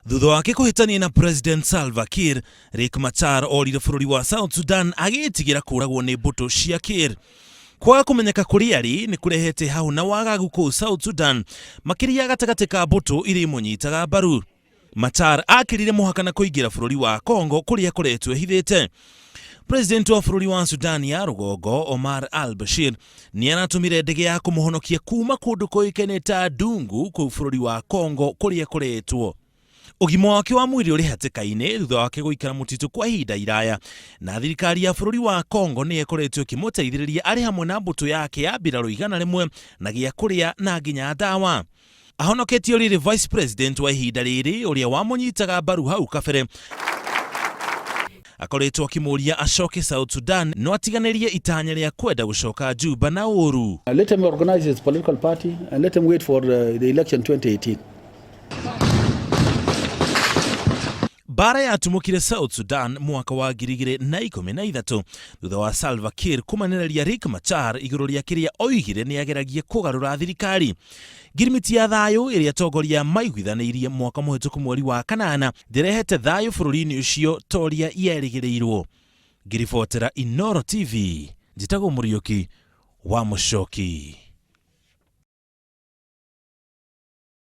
Thutha wake kũhĩtania na President Salva Kiir, Riek Machar orire bũrũri wa South Sudan agĩtigĩra kũragwo nĩ mbũtũ cia Kiir. Kwaga kũmenyeka kũrĩa arĩ nĩ kũrehete hahũ na wagagu kũu South Sudan, makĩria gatagatĩ ka mbũtũ iria imũnyitaga mbaru. Machar akĩrire mũhaka na kũingĩra bũrũri wa Congo kũrĩa akoretwo ehithĩte. President wa bũrũri wa Sudan ya rũgongo Omar al-Bashir nĩ aratũmire ndege ya kũmũhonokia kuma kũndũ kũĩkaine ta Dungu kũu bũrũri wa Congo kũrĩa akoretwo. Ũgima wake wa mwĩrĩ ũrĩ hatĩka-inĩ thutha wake gũikara mũtitũ kwa ihinda iraya, na thirikari ya bũrũri wa Congo nĩ ĩkoretwo ĩkĩmũteithĩrĩria arĩ hamwe na mbũtũ yake ya mbirarũ 100 na gĩa kũrĩa na nginya ndawa. Ahonoketio rĩrĩ Vice President wa ihinda rĩrĩ ũrĩa wamũnyitaga mbaru hau kabere akoretwo akĩmũria acoke South Sudan no atiganĩrie itanya rĩa kwenda gũcoka Juba na ũru. Let him organize his political party and let him wait for the election 2018. Mbara yatumũkire South Sudan mwaka wa 2013 thutha wa Salva Kiir kũmanereria Riek Machar igũrũ rĩa kĩrĩa oigire nĩ ageragia kũgarũra thirikari. Ngirimiti ya thayũ ĩrĩa atongoria maiguithanĩirie mwaka mũhĩtũku mweri wa kanana ndĩrehete thayũ bũrũri-inĩ ũcio ta ũrĩa yerĩgĩrĩirwo. Ngĩribotera Inooro TV, njĩtagwo Mũriũki wa Mũcoki.